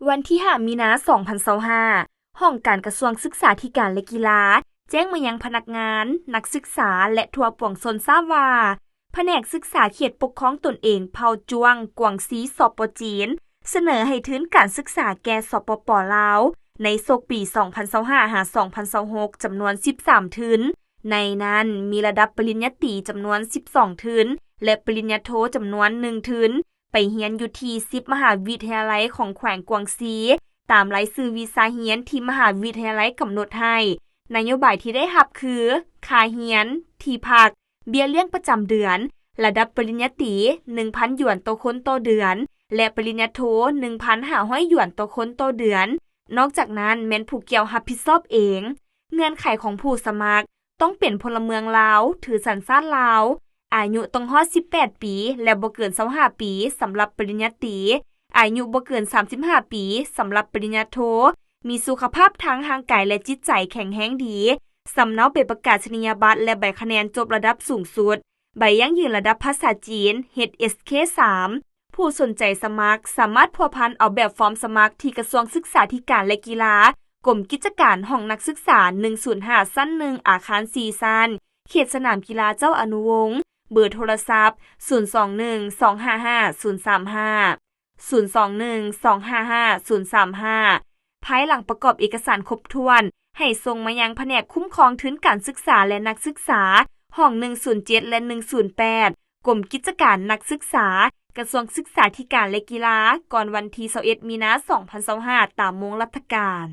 ວັນທີຫ້າ ມີນາ ສອງພັນຊາວຫ້າ, ຫ້ອງການກະຊວງສຶກສາທິການ ແລະ ກິລາ ແຈ້ງມາຍັງພະນັກງານ, ນັກສຶກສາ ແລະ ທົ່ວປວງຊົນຊາບວ່າ ພະແນກສຶກສາເຂດປົກຄອງຕົນເອງເຜົ່າຈວງ ກວາງຊີ ສປ ຈີນ ສະເໜີໃຫ້ທຶນການສຶກສາແກ່ ສປປ ລາວ ໃນສົກປີ ສອງພັນຊາວຫ້າ ຫາ ສອງພັນຊາວຫົກ ຈຳນວນ ສິບສາມ ທຶນ, ໃນນັ້ນມີລະດັບປະລິນຍາຕີ ຈຳນວນ ສິບສອງ ທຶນ ແລະ ປະລິນຍາໂທ ຈຳນວນ ໜຶ່ງ ທຶນ, ໄປຮຽນຢູ່ທີ່ ສິບ ມະຫາວິທະຍາໄລຂອງແຂວງກວາງຊີ ຕາມລາຍຊື່ວິຊາຮຽນທີ່ມະຫາວິທະຍາໄລກຳນົດໃຫ້. ນະໂຍບາຍທີ່ໄດ້ຮັບຄື ຄ່າຮຽນ, ທີ່ພັກ, ເບ້ຍລ້ຽງປະຈຳເດືອນ, ລະດັບປະລິນຍາຕີ ໜຶ່ງພັນ ຢວນຕໍ່ຄົນຕໍ່ເດືອນ ແລະ ປະລິນຍາໂທ ໜຶ່ງພັນຫ້າຮ້ອຍ ຢວນຕໍ່ຄົນຕໍ່ເດືອນ. ນອກຈາກນັ້ນແມ່ນຜູ້ກ່ຽວຮັບຜິດຊອບເອງ. ເງື່ອນໄຂຂອງຜູ້ສະໝັກ ຕ້ອງເປັນພົນລະເມືອງລາວ, ຖືສັນຊາດລາວ, ອາຍຸຕ້ອງຮອດ ສິບແປດ ປີ ແລະ ບໍ່ເກີນ ຊາວຫ້າ ປີ ສຳລັບປະລິນຍາຕີ, ອາຍຸບໍ່ເກີນ ສາມສິບຫ້າ ປີ ສຳລັບປະລິນຍາໂທ, ມີສຸຂະພາບທາງຮ່າງກາຍ ແລະ ຈິດໃຈແຂງແຮງດີ, ສຳເນົາໃບປະກາສະນີຍະບັດ ແລະ ໃບຄະແນນຈົບລະດັບສູງສຸດ, ໃບຢັ້ງຢືນລະດັບພາສາຈີນ ເຮັດເອັສເຄ ສາມ. ຜູ້ສົນໃຈສະໝັກສາມາດພົວພັນເອົາແບບຟອມສະໝັກທີ່ກະຊວງສຶກສາທິການ ແລະ ກິລາ, ກົມກິດຈະການ, ຫ້ອງນັກສຶກສາ ໜຶ່ງສູນຫ້າ ຊັ້ນໜຶ່ງ ອາຄານ ສີ່ ຊັ້ນ, ເຂດສະໜາມກິລາເຈົ້າອະນຸວົງ, ເບີໂທລະສັບ ສູນສອງໜຶ່ງ ສອງຫ້າຫ້າ ສູນສາມຫ້າ, ສູນສອງໜຶ່ງ ສອງຫ້າຫ້າ ສູນສາມຫ້າ. ພາຍຫຼັງປະກອບເອກະສານຄົບຖ້ວນ, ໃຫ້ສົ່ງມາຍັງພະແນກຄຸ້ມຄອງທຶນການສຶກສາ ແລະ ນັກສຶກສາ, ຫ້ອງ ໜຶ່ງສູນເຈັດ ແລະ ໜຶ່ງສູນແປດ, ກົມກິດຈະການນັກສຶກສາ, ກະຊວງສຶກສາທິການ ແລະ ກິລາ ກ່ອນວັນທີ ຊາວເອັດ ມີນາ ສອງພັນຊາວຫ້າ ຕາມໂມງລັດຖະການ.